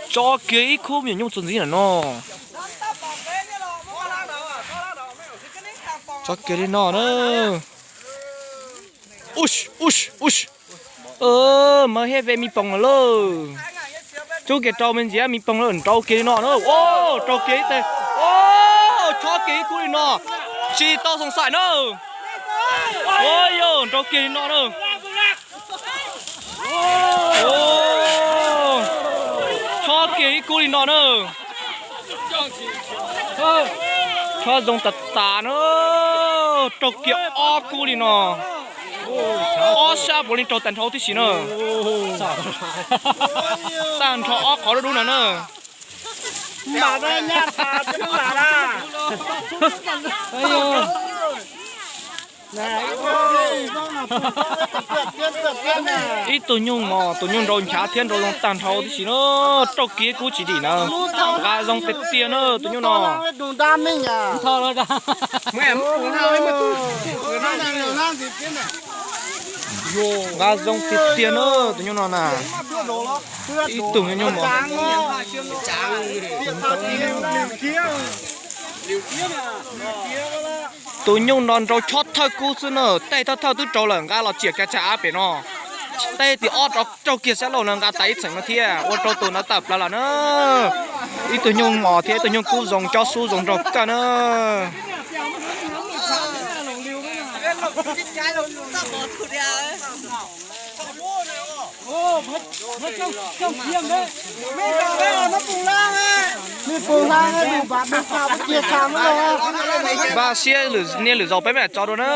Tso kiag ib khub me nyuam nyuj txuas ntxiv na no. Tso kiag li no na. Ush, ush, ush. Mas hej ve mi poos lawm lauj. Tsub kiag rau me ntsis mi poos lawm, nrau kiag li no na. Rau kiag ib teg. Chob kiag ib khub li no. Tsis tau xoom xaim na. Yog nrau kiag li no na. Chob kiag ib kub li no na. Chob zoo tas tas na. Raug kiag ob kub li no. Ob sab puav leej raug tag nrho tib si na. Tag nrho ob qhov dub dub no na. Ib tug nyuj mos, tus nyuj nrau nchav thiab nrau zoo tag nrho tib si na. Raug kiag kub tsis dim na. Nqa zoo tiag tiag na tus nyuj no. Nqa zoo tiag tiag na tus nyuj no na. Ib tug nyuj mos. Tus nyuj no nrau chob thawj kub xwb na, tej thawj thawj twb rau lawm, nqa los tsiam kiag tsag av pem no. Tej tim ob raug kiag sab laug no nqa tas ib txheem no thiab, ua rau tus no tawm plaws lawm na. Ib tug nyuj mos thiab ib tug nyuj kub zoo cob xub zoo nraug kawg na. Npaj siab niaj lwm zaus peb mam tso dua na.